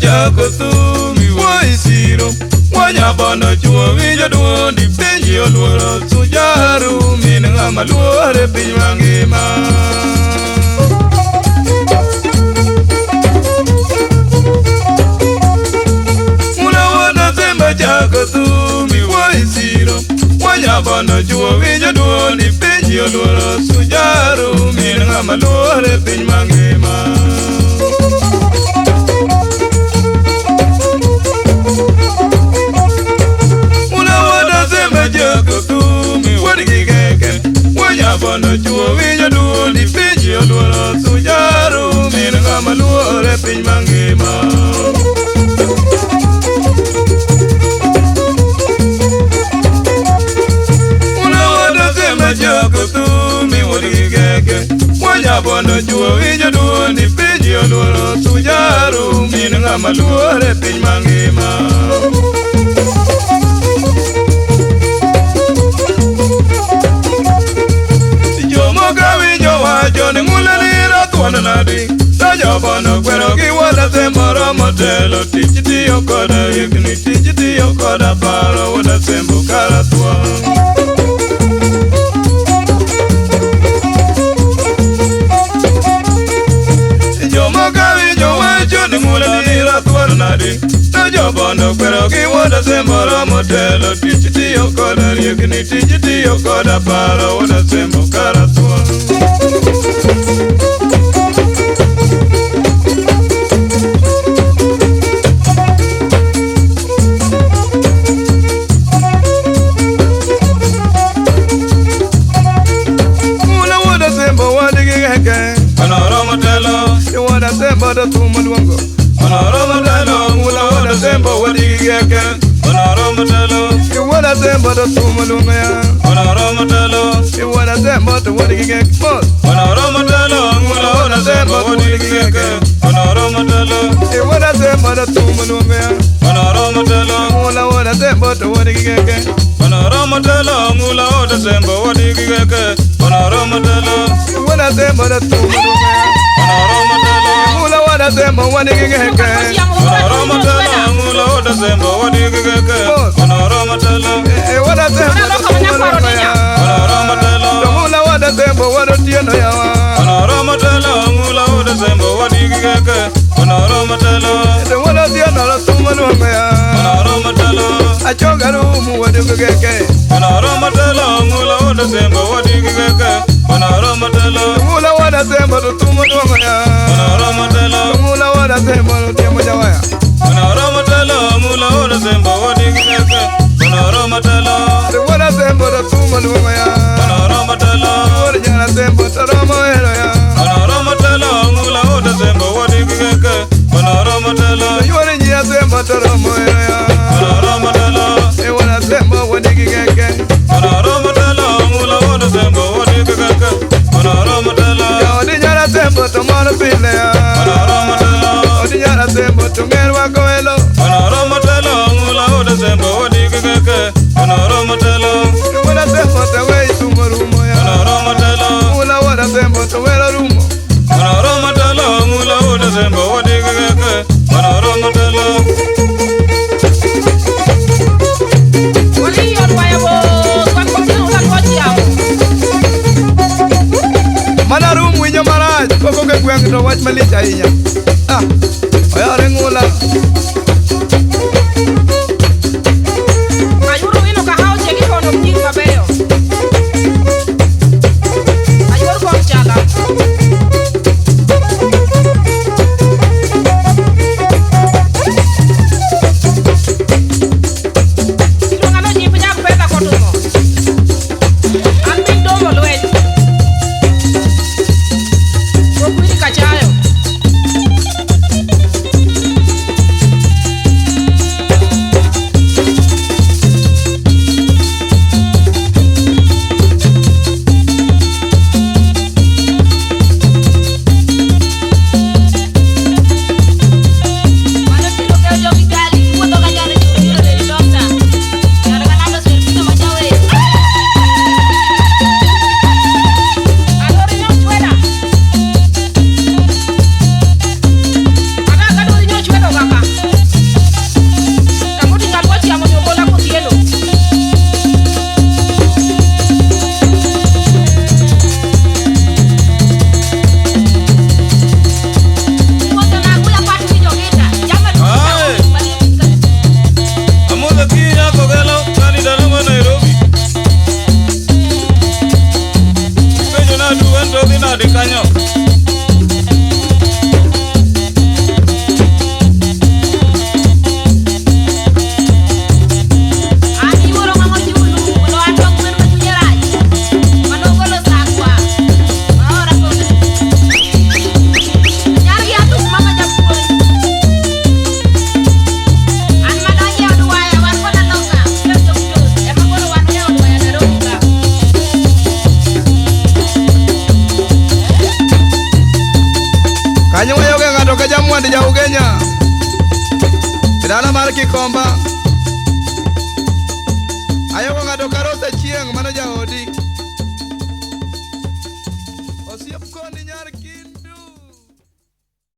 chako thum iwuoyi siro Wanyabondo chuo winjo duondi piny ji oluoro Sujaru min ng'ama luor e piny mangima. Mula wuod Asembo chako thum iwuoyi siro Wanyabondo chuo winjo duondi piny ji oluoro Sujaru min ng'ama luor e piny mangima. Wanyabondo chuo winjo duondi piny ji oluoro Sujaru min ng'ama luor e piny mangima. Mula wuod Asembo chako thum wuod gi keke Wanyabondo chuo winjo duondi piny ji oluoro Sujaru min ng'ama luor e piny mangima. Jowacho ni ng'ula ni rathuon nadi to jobondo kwero gi wuod Asembo romo telo tich tiyo koda higni tich tiyo koda paro wuod Asembo kara thuon. Jomoko winjo wacho ni ng'ula ni rathuon nadi to jobondo kwero gi wuod Asembo romo telo tich tiyo koda riekni tich tiyo koda paro wuod Asembo kara thuon. Mula wuod Asembo wadgi keke Onoromo telo Wuod Asembo to thum oluongo Onoromo telo Mula wuod Asembo wadgi keke Onoromo telo Wuod Asembo to thum oluongo ya Onoromo telo Wuod Asembo to wadgi keke mos Onoromo telo Mula wuod Asembo wadgi keke Onoromo telo Wuod Asembo to thum oluongo ya Onoromo telo Mula wuod Asembo to wadgi keke Onoromo telo Mula wuod Asembo wadgi keke Onoromo telo Wuod Asembo to thum oluongo ya Onoromo telo Mula wuod Asembo wadgi keke Onoromo telo Mula wuod Asembo wadgi keke Onoromo telo Wuod Asembo to thum oluongo ya Onoromo telo Mula wuod Asembo wuod Otieno yawa Onoromo telo Mula wuod Asembo wadgi keke Onoromo telo Wuod Otieno to thum oluongo ya Onoromo telo Achoga rumu wadgi keke Onoromo telo Mula wuod Asembo wadgi keke Onoromo telo Mula wuod Asembo to thum oluongo ya Onoromo telo Mula wuod Asembo to Otieno jawaya Onoromo telo Mula wuod Asembo wadgi keke Onoromo telo Wuod Asembo to thum oluongo ya Onoromo telo Wuod nyar Asembo to romo hero ya Onoromo telo Mula wuod Asembo wadgi keke Onoromo telo Yuor nyi Asembo to romo hero ya Onoromo telo Wuod Asembo wadgi keke Onoromo telo Mula wuod Asembo wadgi keke Onoromo telo Odi nyar Asembo to moro pile ya Onoromo telo Odi nyar Asembo to ng'er wako elo Onoromo telo Mula wuod Asembo wadgi keke Onoromo telo Wuod Asembo to we isumo rumo ya Onoromo telo Mula wuod Asembo to wero rumo Onoromo telo Mula wuod Asembo wadgi keke Onoromo telo Mana rum winjo marach koko e gweng' to wach malich ahinya. Ah, oyawre ng'ula. Ayuru wino kahaw chegi kondo mjing mabeyo. Ayur kom chala. Iluonga no jip nyag fedha kotumo. An bin domo lweny. Okwiri kachayo. Dala mar Kikomba. Ayoko ng'ato Karosa Chieng' mano jaodi.